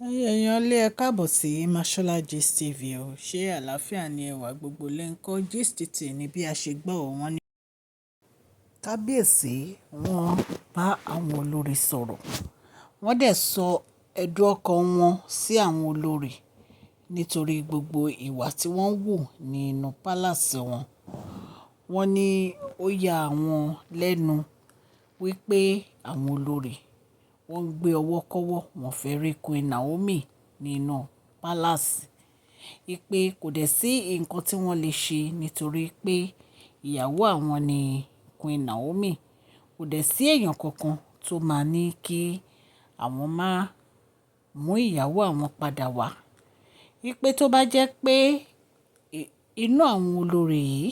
Ẹ̀yin èèyàn lé, ẹ káàbọ̀ sí Mashola Gist TV o. Ṣé àlàáfíà ni ẹwà gbogbo lè ń kọ́ gist tí ní bí a ṣe gbọ́ wọn ní. Kábíyèsí wọ́n bá àwọn olórí sọ̀rọ̀. Wọ́n dẹ̀ sọ ẹ̀dùn ọkàn wọn sí àwọn olórí nítorí gbogbo ìwà tí wọ́n wù nínú palace wọn. Wọ́n ní ó ya àwọn lẹ́nu wípé àwọn olórí wọ́n ń gbé ọwọ́ kọ́wọ́, wọ́n fẹ́ rí Queen Naomi nínú palace. Wípé kò dẹ̀ sí nǹkan tí wọ́n lè ṣe nítorí pé ìyàwó àwọn ni Queen Naomi. Kò dẹ̀ sí èèyàn kankan tó máa ní kí àwọn máa mú ìyàwó àwọn padà wá. Wípé tó bá jẹ́ pé inú àwọn olórí yìí,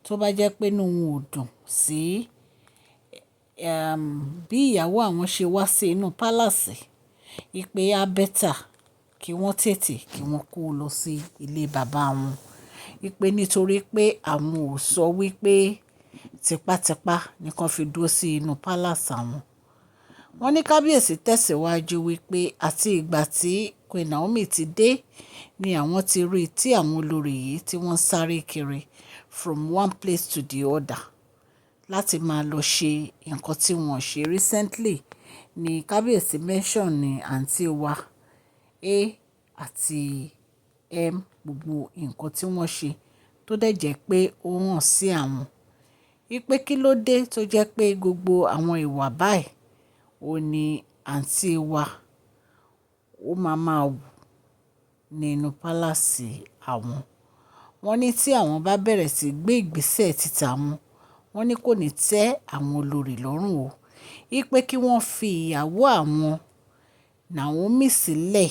tó bá jẹ́ pé inú wọn ò dùn sí, bí ìyàwó àwọn ṣe wá sí inú palace, wípé á better kí wọ́n tètè kí wọ́n kó lọ sí ilé bàbá wọn. Wípé nítorí pé àwọn ò sọ wípé tipátipá ní kí wọ́n fi dúró sí inú palace àwọn. Wọ́n ní kábíyèsí tẹ̀síwájú wípé àti ìgbà tí Queen Naomi ti dé ní àwọn ti rí tí àwọn olórí yìí tí wọ́n sáré kiri from one place to the other láti máa lọ ṣe nǹkan tí wọ́n ṣe recently. Ní kábíyèsí mention ní àǹtí wa A àti M, gbogbo nǹkan tí wọ́n ṣe tó dẹ̀ jẹ́ pé ó hàn sí àwọn. Wípé kí ló dé tó jẹ́ pé gbogbo àwọn ìwà báyìí òun ní àǹtí wa ó máa máa wù nínú palace àwọn. Wọ́n ní tí àwọn bá bẹ̀rẹ̀ sí gbé ìgbésẹ̀ títà wọn, wọ́n ní kò ní tẹ́ àwọn olórí lọ́rùn o. Wípé kí wọ́n fi ìyàwó àwọn Naomi sílẹ̀,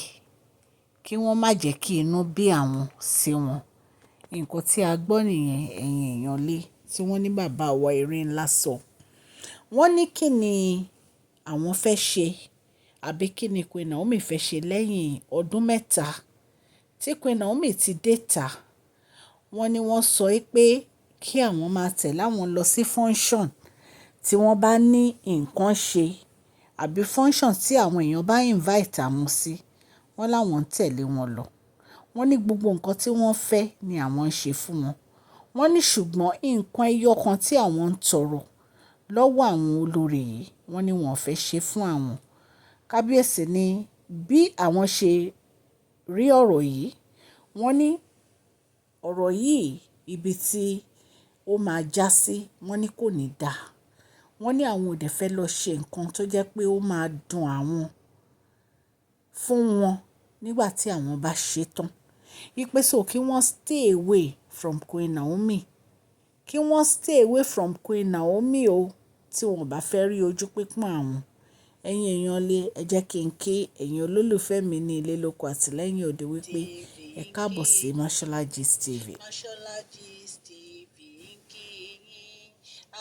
kí wọ́n má jẹ́ kí inú bí àwọn sí wọn. Nǹkan tí a gbọ́ nìyẹn, ẹ̀yin èèyàn lé, tí wọ́n ní bàbá wa erin ńlá sọ. Wọ́n ní kí ni àwọn fẹ́ ṣe àbí kí ni Queen Naomi fẹ́ ṣe lẹ́yìn ọdún 3 tí Queen Naomi ti dé ta. Wọ́n ní wọ́n sọ pé kí àwọn máa tẹ̀lé àwọn lọ sí function tí wọ́n bá ní nǹkan ṣe àbí function tí àwọn èèyàn bá invite àwọn sí. Wọ́n láwọn ń tẹ̀lé wọn lọ. Wọ́n ní gbogbo nǹkan tí wọ́n fẹ́ ni àwọn ń ṣe fún wọn. Wọ́n ní ṣùgbọ́n nǹkan ẹyọ kan tí àwọn ń tọrọ lọ́wọ́ àwọn olórí yìí, wọ́n ní wọ́n fẹ́ ṣe fún àwọn. Kábíyèsí ní bí àwọn ṣe rí ọ̀rọ̀ yìí, wọ́n ní ọ̀rọ̀ yìí ibi tí ó máa já sí, wọ́n ní kò ní dà. Wọ́n ní àwọn ò dẹ̀ fẹ́ lọ ṣe nǹkan tó jẹ́ pé ó máa dùn àwọn fún wọn nígbà tí àwọn bá ṣe tán. Wípé so kí wọ́n stay away from Queen Naomi. Kí wọ́n stay away from Queen Naomi o tí wọ́n bá fẹ́ rí ojú pípọ́n àwọn. Ẹ̀yin èèyàn lé, ẹ jẹ́ kí n kí ẹ̀yin olólùfẹ́ mi ní ilé lóko àti lẹ́yìn odi wípé ẹ káàbọ̀ sí Mashola Gist TV. Mashola Gist TV ń kí yín.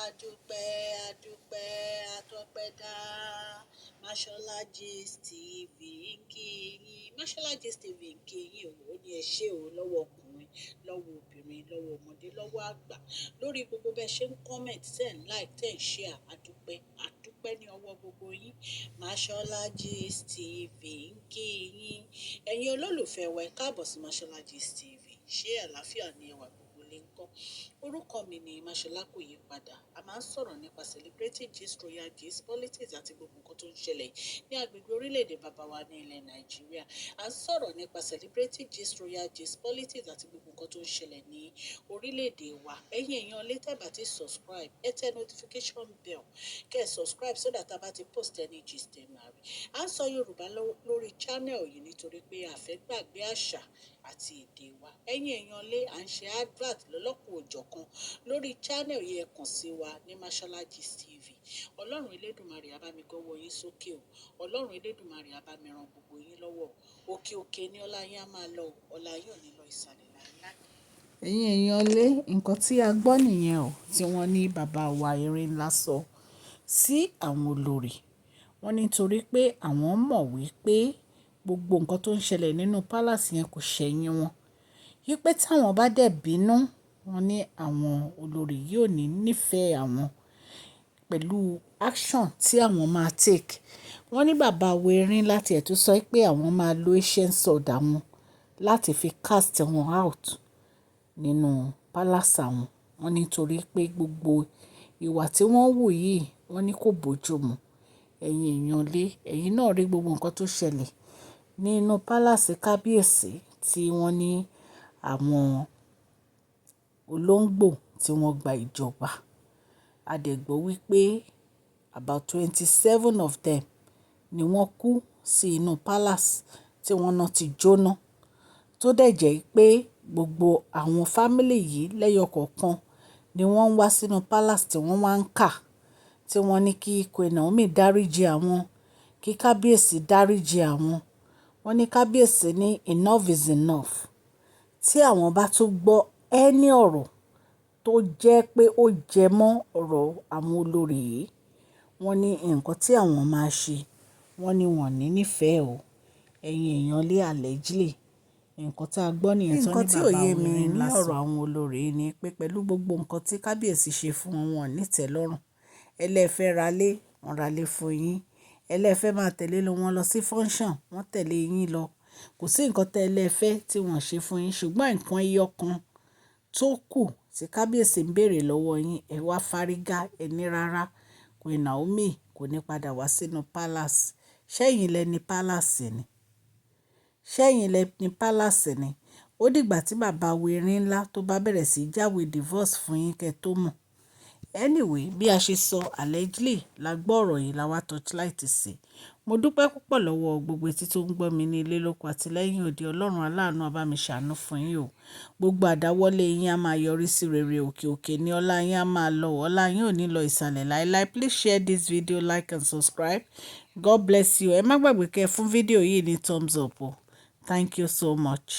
Adúpẹ́, adúpẹ́, atọ́pẹ́ dá. Mashola Gist TV ń kí yín. Mashola Gist TV ń kí yín o. Ó ní ẹ ṣé o lọ́wọ́ ọkùnrin, lọ́wọ́ obìnrin, lọ́wọ́ ọmọdé, lọ́wọ́ àgbà. Lórí gbogbo bẹ́ẹ̀ ṣe ń comment, tẹ́ ń like, tẹ́ ń share. Adúpẹ́, adúpẹ́ ní ọwọ́ gbogbo yín. Mashola Gist TV ń kí yín. Ẹ̀yin olólùfẹ́ wa, ẹ káàbọ̀ sí Mashola Gist TV. Ṣé àlàáfíà ni ẹwà gbogbo lè ń kọ́? Orúkọ mi ni Mashola, kò yí padà. A máa ń sọ̀rọ̀ nípa celebrity gist, royal gist, politics àti gbogbo nǹkan tó ń ṣẹlẹ̀ ní agbègbè orílẹ̀-èdè bàbá wa ní ilẹ̀ Nàìjíríà. A ń sọ̀rọ̀ nípa celebrity gist, royal gist, politics àti gbogbo nǹkan tó ń ṣẹlẹ̀ ní orílẹ̀-èdè wa. Ẹ̀yin èèyàn lè tẹ́ bá ti subscribe, ẹ tẹ notification bell, kẹ́ ẹ subscribe so that a bá ti post any gist, ẹ máa rí. À ń sọ Yorùbá lórí channel yìí nítorí pé a fẹ́ gbàgbé àṣà àti èdè wa. Ẹ̀yin èèyàn lé, à ń ṣe advert lọ́lọ́kan òjọ̀kan lórí channel yìí. Ẹ kàn sí wa ní Mashola Gist TV. Ọlọ́run Elédùmarè á bá mi gọ́wọ́ yín sókè o. Ọlọ́run Elédùmarè á bá mi ran gbogbo yín lọ́wọ́. Òkè òkè ní ọlá yín á máa lọ. Ọlá yín ò ní lọ ìsàlẹ̀ láíláí. Ẹ̀yin èèyàn lé, nǹkan tí a gbọ́ nìyẹn o, tí wọ́n ní bàbá wa erin ńlá sọ sí àwọn olórí. Wọ́n ní torí pé àwọn mọ̀ wípé gbogbo nǹkan tó ń ṣẹlẹ̀ nínú palace yẹn kò ṣẹ̀yìn wọn. Wípé tí àwọn bá dẹ̀ bínú, wọ́n ní àwọn olórí yìí ò ní nífẹ̀ẹ́ àwọn pẹ̀lú action tí àwọn máa take. Wọ́n ní bàbá wa erin láti ẹ̀ tún sọ pé àwọn máa lo ancient sword àwọn láti fi cast wọn out nínú palace àwọn. Wọ́n ní torí pé gbogbo ìwà tí wọ́n hù yìí, wọ́n ní kò bójú mu. Ẹ̀yin èèyàn lé, ẹ̀yin náà rí gbogbo nǹkan tó ṣẹlẹ̀ nínú palace kábíyèsí tí wọ́n ní àwọn olóńgbò tí wọ́n gba ìjọba. A dẹ̀ gbọ́ wípé about 27 of them ni wọ́n kú sí inú palace tí wọ́n náà ti jóná. Tó dẹ̀ jẹ́ pé gbogbo àwọn family yìí lẹ́yọ kọ̀ọ̀kan ni wọ́n ń wá sínú palace tí wọ́n wá ń kà, tí wọ́n ní kí Queen Naomi dáríji àwọn, kí kábíyèsí dáríji àwọn. Wọ́n ní kábíyèsí ní enough is enough. Tí àwọn bá tún gbọ́ any ọ̀rọ̀ tó jẹ́ pé ó jẹ mọ́ ọ̀rọ̀ àwọn olórí yìí, wọ́n ní nǹkan tí àwọn máa ṣe, wọ́n ní wọ́n ní nífẹ̀ẹ́ o. Ẹ̀yin èèyàn lé, allegedly, nǹkan tí a gbọ́ nìyẹn tó ní bàbá yé mi ní ọ̀rọ̀ àwọn olórí ni pé pẹ̀lú gbogbo nǹkan tí kábíyèsí ṣe fún wọn, wọn ní ìtẹ́lọ́rùn. Ẹ lẹ fẹ́ ra lé, wọ́n ra lé fún yín. Ẹ lẹ fẹ́ máa tẹ̀lé wọn lọ sí function, wọ́n tẹ̀lé yín lọ. Kò sí nǹkan tí ẹ lẹ fẹ́ tí wọ́n ṣe fún yín, ṣùgbọ́n nǹkan ẹyọ kan tó kù tí kábíyèsí ń bèèrè lọ́wọ́ yín, ẹ wá fárígá, ẹ ní rárá, Queen Naomi kò ní padà wá sínú palace. Ṣẹ́yìn lẹ ní palace ni? Ṣẹ́yìn lẹ ní palace ni? Ó dìgbà tí bàbá wa erin ńlá tó bá bẹ̀rẹ̀ sí jáwé divorce fún yín kẹ́ tó mọ̀. Anyway, bí a ṣe sọ, allegedly la gbọ́ ọ̀rọ̀ yìí la wá torchlight sí. Mo dúpẹ́ púpọ̀ lọ́wọ́ gbogbo etí tó ń gbọ́ mi ní ilé lóko àti lẹ́yìn odi. Ọlọ́run aláàánú á bá mi ṣàánú fún yín o. Gbogbo àdáwọ́lé yín á máa yọrí sí rere. Òkè òkè ní ọlá yín á máa lọ. Ọlá yín ò ní lọ ìsàlẹ̀ láíláí. Please share this video, like and subscribe. God bless you. Ẹ má gbàgbé kẹ́ fún fídíò yìí ní thumbs up o. Thank you so much.